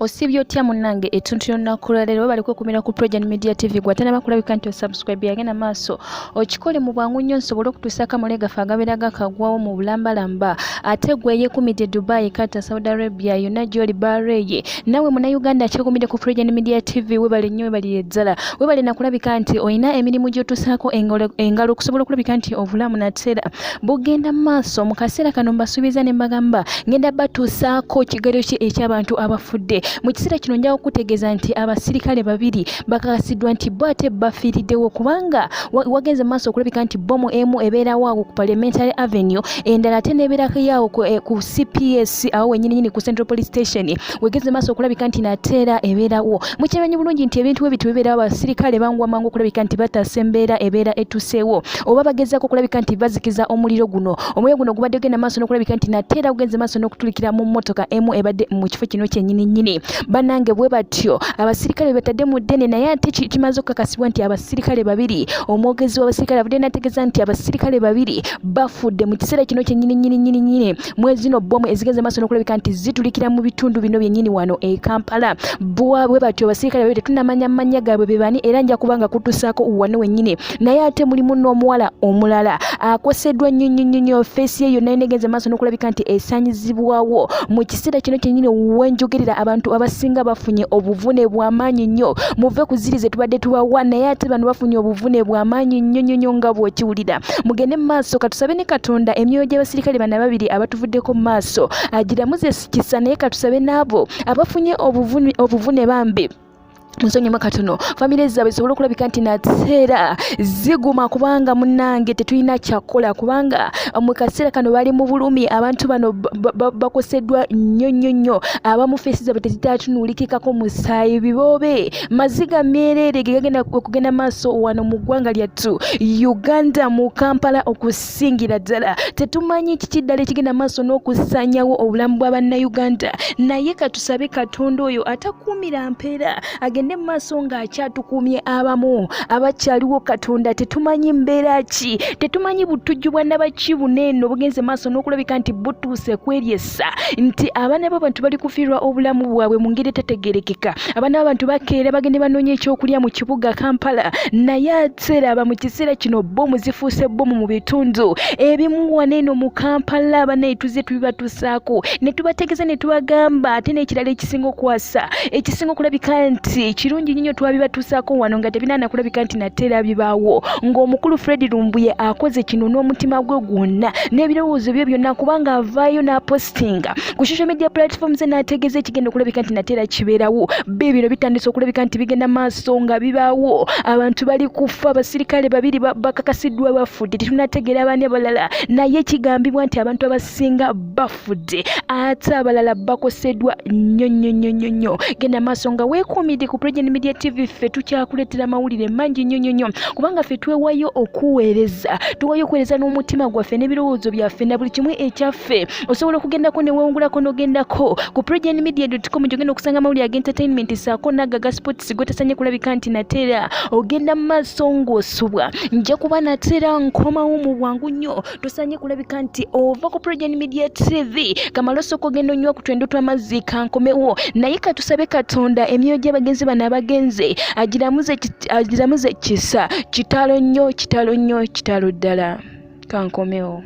Osibye otya munnange ettuntu ly'olunaku lwaleero webale kwekumira ku Progen Media TV gwe atanaba kulabika nti osubscribe yagenda maaso okikole mu bwangu nnyo nsobole okutuusaako amawulire gaffe agabeera gakagwawo mu bulambalamba ate gwe eyekumidde Dubai Qatar Saudi Arabia yonna gy'oli Bahrain nawe munnayuganda akyekumidde ku Progen Media TV webale nnyo webalire ddala webale nakulabika nti olina emirimu gy'otuusaako engalo okusobola okulabika nti obulamu nateera bugenda mu maaso mu kaseera kano mbasuubiza ne mbagamba ngenda batuusaako kigero ki eky'abantu abafudde mu kiseera kino nja kukutegeeza nti abasirikale babiri bakakasiddwa nti bo ate bafiiriddewo kubanga wagenze mu maaso okulabika nti bbomu emu ebeerawo awo ku Parliamentary Avenue endala ate n'ebeerako awo ku CPS awo wennyininyini ku Central Police Station wegeze maaso okulabika nti nateera ebeerawo mukimanyi bulungi nti ebintu bwe bityo bibeerawo abasirikale banguwa mangu okulabika nti bataasa embeera ebeera etuseewo oba bagezaako okulabika nti bazikiza omuliro guno omuliro guno gubadde genda maaso n'okulabika nti nateera gugenze maaso n'okutulikira mu mmotoka emu ebadde mu kifo kino kyennyini nnyini bannange bwe batyo abasirikale batadde mu ddene naye ate kimaze okukakasibwa nti abasirikale babiri omwogezi w'abasirikale avudde n'ategeeza nti abasirikale babiri bafudde mu kiseera kino kyennyini nnyini nnyini nnyini mwezino bbomu ezigenze maaso n'okulabika nti zitulikira mu bitundu bino byennyini wano e Kampala bwe batyo abasirikale babiri tetunnamanya mannya gaabwe be bani era nja kuba nga kutusaako wano wennyini naye ate mulimu n'omuwala omulala akoseddwa nnyo nnyo nnyo nnyo feesi ye yonna enegenze maaso n'okulabika nti esanyizibwawo mu kiseera kino kyennyini wenjogerera abantu abasinga bafunye obuvune bw'amaanyi nnyo muve ku ziri ze tubadde tubawa naye ate bano bafunye obuvune bw'amaanyi nnyo nnyo nnyo nga bw'okiwulira mugende mu maaso katusabe ne katonda emyoyo gy'abasirikale bano ababiri abatuvuddeko mu maaso agiramuze kisa naye katusabe n'abo abafunye obuvune bambi nsonyimu katono famire zaabwe zisobole okulabika nti nateera ziguma kubanga munnange tetulina kyakukola kubanga mu kaseera kano bali mu bulumi abantu bano bakoseddwa nnyo nnyo nnyo abamu feesi zaabwe tezitatunuulikikako musaayi biboobe maziga meereere ge gagenda okugenda maaso wano mu ggwanga lyattu Uganda mu Kampala okusingira ddala tetumanyi kiki ddala ekigenda maaso n'okusaanyawo obulamu bwa bannayuganda naye katusabe Katonda oyo atakuumira mpeera agende mu maaso ng'akyatukuumye abamu abakyaliwo Katonda tetumanyi mbeera ki tetumanyi butujju bwa nabaki buno eno bugenze maaso n'okulabika nti butuuse kweryesa nti abaana b'abantu bali kufiirwa obulamu bwabwe mu ngeri etategeerekeka abaana b'abantu bakeera bagende banoonya ekyokulya mu kibuga Kampala naye ate raba mu kiseera kino bbomu zifuuse bbomu mu bitundu ebimu wano eno mu Kampala banaye tuzze tubibatuusaako ne tubategeeza ne tubagamba ate n'ekirala ekisinga okwasa ekisinga okulabika nti kirungi nnyo twabibatuusaako wano nga tebinaana kulabika nti nate era bibaawo ng'omukulu Fred Lumbuye akoze kino n'omutima gwe gwonna n'ebirowoozo bye byonna kubanga avaayo n'apositinga ku social media platforms n'ategeeza ekigenda okulabika nti nate era kibeerawo bibino bitandise okulabika nti bigenda maaso nga bibaawo abantu bali kufa abasirikale babiri bakakasiddwa bafudde tetunategeera abaani abalala naye kigambibwa nti abantu abasinga bafudde ate abalala bakoseddwa nnyo nnyo nnyo nnyo nnyo genda maaso nga weekuumidde ku President Media TV ffe tukyakuleetera amawulire mangi nnyo nnyo nnyo kubanga ffe twewayo okuweereza tuwayo okuweereza n'omutima gwaffe n'ebirowoozo byaffe na buli kimu ekyaffe osobola okugendako ne weewungulako n'ogendako ku pregenmedia.com gy'ogenda okusanga amawulire aga entertainment saako n'ago aga sports gotasanye kulabika nti nateera ogenda mu maaso ng'osubwa nja kuba nateera nkomawo mu bwangu nnyo tosanye kulabika nti ova ku Pregen Media TV kamala osooka ogenda onywa ku twendo tw'amazzi kankomewo naye katusabe Katonda emyoyo gy'abagenzi bano abagenze agiramuze kisa kitalo nnyo kitalo nnyo kitalo ddala kankomewo.